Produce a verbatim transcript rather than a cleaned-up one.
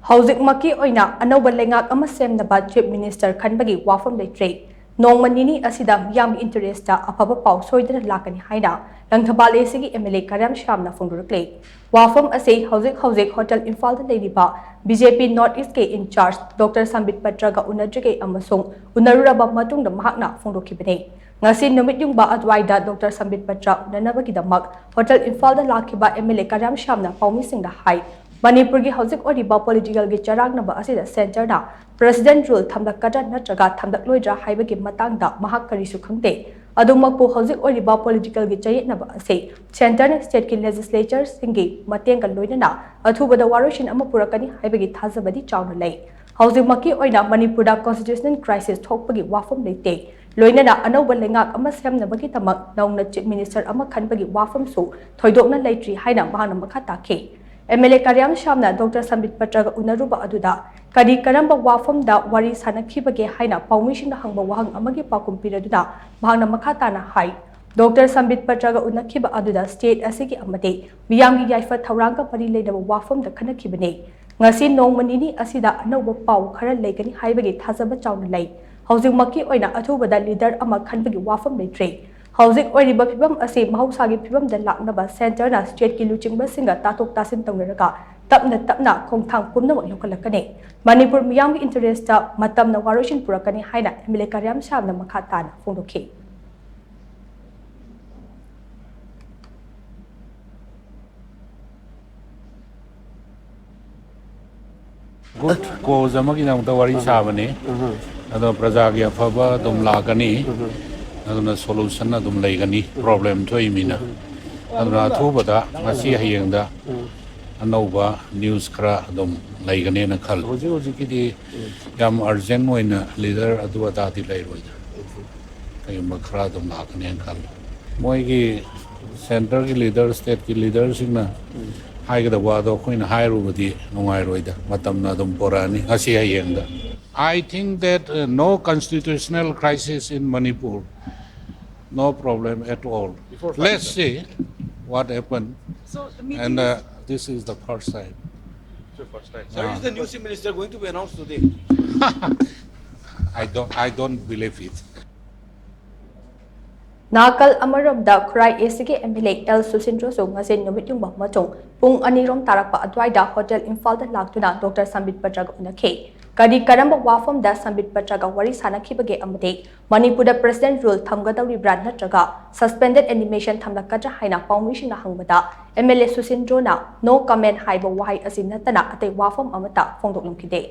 ꯍꯧꯖꯤꯛꯃꯛꯀꯤ ꯑꯣꯏꯅ ꯑꯅꯧꯕ ꯂꯩꯉꯥꯛ ꯑꯃ ꯁꯦꯝꯅꯕ Chief Minister ꯈꯟꯕꯒꯤ ꯋꯥꯐꯝ ꯂꯩꯇ꯭ꯔꯦ꯫ ꯅꯣꯡꯃ ꯅꯤꯅꯤ ꯑꯁꯤꯗ ꯃꯤꯌꯥꯝꯒꯤ interest ꯑꯐꯕ ꯄꯥꯎ ꯁꯣꯏꯗꯅ ꯂꯥꯛꯀꯅꯤ ꯍꯥꯏꯅ ꯂꯪꯊꯕꯥꯜ A C ꯒꯤ M L A ꯀꯔꯤꯌꯥꯝ ꯁ꯭ꯌꯥꯝꯅ ꯐꯣꯡꯗꯣꯔꯛꯂꯦ꯫ ꯋꯥꯐꯝ ꯑꯁꯤ ꯍꯧꯖꯤꯛ ꯍꯧꯖꯤꯛ Hotel ꯏꯝꯐꯥꯜꯗ ꯂꯩꯔꯤꯕ B J P North East ꯀꯤ in charge Doctor ꯁꯝꯕꯤꯠ ꯄꯇ꯭ꯔꯒ ꯎꯅꯗ꯭ꯔꯤꯉꯩ ꯑꯃꯁꯨꯡ ꯎꯅꯔꯨꯔꯕ ꯃꯇꯨꯡꯗ ꯃꯍꯥꯛꯅ ꯐꯣꯡꯗꯣꯛꯈꯤꯕꯅꯤ꯫ ꯉꯁꯤ ꯅꯨꯃꯤꯠ ꯌꯨꯡꯕ ꯑꯗꯨꯋꯥꯏꯗ Doctor ꯁꯝꯕꯤꯠ ꯄꯇ꯭ꯔ ꯎꯅꯅꯕꯒꯤꯗꯃꯛ Hotel ꯏꯝꯐꯥꯜꯗ ꯂꯥꯛꯈꯤꯕ M L A ꯀꯔꯤꯌꯥꯝ ꯁ꯭ꯌꯥꯝꯅ ꯄꯥꯎꯃꯤꯁꯤꯡꯗ ꯍꯥꯏ, ꯃꯅꯤꯄꯨꯔꯒꯤ ꯍꯧꯖꯤꯛ ꯑꯣꯏꯔꯤꯕ political ꯒꯤ ꯆꯔꯥꯡꯅꯕ ꯑꯁꯤꯗ centre ꯅ President rule ꯊꯝꯂꯛꯀꯗ꯭ꯔꯥ ꯅꯠꯇ꯭ꯔꯒ ꯊꯝꯂꯛꯂꯣꯏꯗ꯭ꯔꯥ ꯍꯥꯏꯕꯒꯤ ꯃꯇꯥꯡꯗ ꯃꯍꯥꯛ ꯀꯔꯤꯁꯨ ꯈꯪꯗꯦ꯫ ꯑꯗꯨꯃꯛꯄꯨ ꯍꯧꯖꯤꯛ ꯑꯣꯏꯔꯤꯕ political ꯒꯤ ꯆꯌꯦꯠꯅꯕ ꯑꯁꯤ centre ꯅ state ꯀꯤ legislature ꯁꯤꯡꯒꯤ ꯃꯇꯦꯡꯒ ꯂꯣꯏꯅꯅ ꯑꯊꯨꯕꯗ ꯋꯥꯔꯣꯏꯁꯤꯟ ꯑꯃ ꯄꯨꯔꯛꯀꯅꯤ ꯍꯥꯏꯕꯒꯤ ꯊꯥꯖꯕꯗꯤ ꯆꯥꯎꯅ ꯂꯩ꯫ ꯍꯧꯖꯤꯛꯃꯛꯀꯤ ꯑꯣꯏꯅ ꯃꯅꯤꯄꯨꯔꯗ constitutional crisis ꯊꯣꯛꯄꯒꯤ ꯋꯥꯐꯝ ꯂꯩꯇꯦ꯫ ꯂꯣꯏꯅꯅ ꯑꯅꯧꯕ ꯂꯩꯉꯥꯛ ꯑꯃ ꯁꯦꯝꯅꯕꯒꯤꯗꯃꯛ ꯅꯧꯅ Chief Minister ꯑꯃ ꯈꯟꯕꯒꯤ ꯋꯥꯐꯝꯁꯨ ꯊꯣꯏꯗꯣꯛꯅ ꯂꯩꯇ꯭ꯔꯤ ꯍꯥꯏꯅ ꯃꯍꯥꯛꯅ ꯃꯈꯥ ꯇꯥꯈꯤ꯫ M L A ꯀꯔꯤꯌꯥꯝ ꯁ꯭ꯌꯥꯝꯅ Doctor ꯁꯝꯕꯤꯠ ꯄꯇ꯭ꯔꯒ ꯎꯅꯔꯨꯕ ꯑꯗꯨꯗ ꯀꯔꯤ ꯀꯔꯝꯕ ꯋꯥꯐꯝꯗ ꯋꯥꯔꯤ ꯁꯥꯅꯈꯤꯕꯒꯦ ꯍꯥꯏꯅ ꯄꯥꯎꯃꯤꯁꯤꯡꯅ ꯍꯪꯕ ꯋꯥꯍꯪ ꯑꯃꯒꯤ ꯄꯥꯎꯈꯨꯝ ꯄꯤꯔꯗꯨꯅ ꯃꯍꯥꯛꯅ ꯃꯈꯥ ꯇꯥꯅ ꯍꯥꯏ, Doctor ꯁꯝꯕꯤꯠ ꯄꯇ꯭ꯔꯒ ꯎꯅꯈꯤꯕ ꯑꯗꯨꯗ state ꯑꯁꯤꯒꯤ ꯑꯃꯗꯤ ꯃꯤꯌꯥꯝꯒꯤ ꯌꯥꯏꯐ ꯊꯧꯔꯥꯡꯒ ꯃꯔꯤ ꯂꯩꯅꯕ ꯋꯥꯐꯝꯗ ꯈꯟꯅꯈꯤꯕꯅꯤ꯫ ꯉꯁꯤ ꯅꯣꯡꯃ ꯅꯤꯅꯤ ꯑꯁꯤꯗ ꯑꯅꯧꯕ ꯄꯥꯎ ꯈꯔ ꯂꯩꯒꯅꯤ ꯍꯥꯏꯕꯒꯤ ꯊꯥꯖꯕ ꯆꯥꯎꯅ ꯂꯩ꯫ ꯍꯧꯖꯤꯛꯃꯛꯀꯤ ꯑꯣꯏꯅ ꯑꯊꯨꯕꯗ leader ꯑꯃ ꯈꯟꯕꯒꯤ ꯋꯥꯐꯝ ꯂꯩꯇ꯭ꯔꯦ꯫ ꯍꯧꯖꯤꯛ ꯑꯣꯏꯔꯤꯕ ꯐꯤꯕꯝ ꯑꯁꯤ ꯃꯍꯧꯁꯥꯒꯤ ꯐꯤꯕꯝꯗ ꯂꯥꯛꯅꯕ centre ꯅ state ꯀꯤ ꯂꯨꯆꯤꯡꯕꯁꯤꯡꯒ ꯇꯥꯊꯣꯛ ꯇꯥꯁꯤꯟ ꯇꯧꯅꯔꯒ ꯇꯞꯅ ꯇꯞꯅ ꯈꯣꯡꯊꯥꯡ ꯄꯨꯝꯅꯃꯛ ꯂꯧꯈꯠꯂꯛꯀꯅꯤ꯫ ꯃꯅꯤꯄꯨꯔ ꯃꯤꯌꯥꯝꯒꯤ interest ꯇ ꯃꯇꯝꯅ ꯋꯥꯔꯣꯏꯁꯤꯟ ꯄꯨꯔꯛꯀꯅꯤ ꯍꯥꯏꯅ M L A ꯀꯔꯤꯌꯥꯝ ꯁ꯭ꯌꯥꯝꯅ ꯃꯈꯥ ꯇꯥꯅ ꯐꯣꯡꯗꯣꯛꯈꯤ꯫ Good cause ꯑꯃꯒꯤꯗꯃꯛꯇ ꯋꯥꯔꯤ ꯁꯥꯕꯅꯤ꯫ ꯑꯗꯣ ꯄ꯭ꯔꯖꯥꯒꯤ ꯑꯐꯕ ꯑꯗꯨꯝ ꯂꯥꯛꯀꯅꯤ꯫ ꯑꯗꯨꯅ solution ꯑꯗꯨꯝ ꯂꯩꯒꯅꯤ, problem ꯊꯣꯛꯏ ꯃꯤꯅ꯫ ꯑꯗꯨꯅ ꯑꯊꯨꯕꯗ ꯉꯁꯤ ꯍꯌꯦꯡꯗ ꯑꯅꯧꯕ news ꯈꯔ ꯑꯗꯨꯝ ꯂꯩꯒꯅꯦꯅ ꯈꯜꯂꯤ꯫ ꯍꯧꯖꯤꯛ ꯍꯧꯖꯤꯛꯀꯤꯗꯤ ꯌꯥꯝ urgent ꯑꯣꯏꯅ leader ꯑꯗꯨ ꯑꯗꯥꯗꯤ ꯂꯩꯔꯣꯏꯗ꯫ ꯀꯩꯒꯨꯝꯕ ꯈꯔ ꯑꯗꯨꯝ ꯂꯥꯛꯀꯅꯦꯅ ꯈꯜꯂꯤ꯫ ꯃꯣꯏꯒꯤ centre ꯒꯤ leader, state ꯀꯤ leader ꯁꯤꯡꯅ ꯍꯥꯏꯒꯗꯕ ꯋꯥꯗꯣ ꯑꯩꯈꯣꯏꯅ ꯍꯥꯏꯔꯨꯕꯗꯤ ꯅꯨꯡꯉꯥꯏꯔꯣꯏꯗ, ꯃꯇꯝꯅ ꯑꯗꯨꯝ ꯄꯣꯔꯛꯑꯅꯤ ꯉꯁꯤ ꯍꯌꯦꯡꯗ꯫ I think that uh, no constitutional crisis in Manipur, no problem at all. Let's see what happened. So the meeting And uh, this is the first time. Sir, is the new chief minister going to be announced today? I don't, I don't believe it. ꯅꯥꯀꯜ ꯑꯃꯔꯣꯝꯗ ꯈꯨꯔꯥꯏ ꯑꯦꯁꯤꯒꯤ M L A L ꯁꯨꯁꯤꯟꯗ꯭ꯔꯣꯁꯨ ꯉꯁꯤ ꯅꯨꯃꯤꯠ ꯌꯨꯡꯕ ꯑꯃꯁꯨꯡ ꯄꯨꯡ ꯑꯅꯤꯔꯣꯝ ꯇꯥꯔꯛꯄ ꯑꯗꯨꯋꯥꯏꯗ hotel ꯏꯝꯐꯥꯜꯗ ꯂꯥꯛꯇꯨꯅ ꯗꯣꯛꯇꯔ ꯁꯝꯕꯤꯠ ꯄꯇ꯭ꯔꯒ ꯎꯅꯈꯤ꯫ ꯀꯔꯤ ꯀꯔꯝꯕ ꯋꯥꯐꯝꯗ ꯁꯝꯕꯤꯠ ꯄꯇ꯭ꯔꯒ ꯋꯥꯔꯤ ꯁꯥꯅꯈꯤꯕꯒꯦ ꯑꯃꯗꯤ ꯃꯅꯤꯄꯨꯔꯗ ꯄ꯭ꯔꯦꯁꯤꯗꯦꯟꯠ ꯔꯨꯜ ꯊꯝꯒꯗꯧꯔꯤꯕ꯭ꯔꯥ ꯅꯠꯇ꯭ꯔꯒ ꯁꯁꯄꯦꯟꯗꯦꯗ ꯑꯦꯅꯤꯃꯦꯁꯟ ꯊꯝꯂꯛꯀꯗ꯭ꯔꯥ ꯍꯥꯏꯅ ꯄꯥꯎꯃꯤꯁꯤꯡꯅ ꯍꯪꯕꯗ ꯑꯦꯝ ꯑꯦꯜ ꯑꯦ ꯁꯨꯁꯤꯟꯗ꯭ꯔꯣꯅ "ꯅꯣ ꯀꯃꯦꯟ" ꯍꯥꯏꯕ ꯋꯥꯍꯩ ꯑꯁꯤ ꯅꯠꯇꯅ ꯑꯇꯩ ꯋꯥꯐꯝ ꯑꯃꯠꯇ ꯐꯣꯡꯗꯣꯛꯂꯝꯈꯤꯗꯦ꯫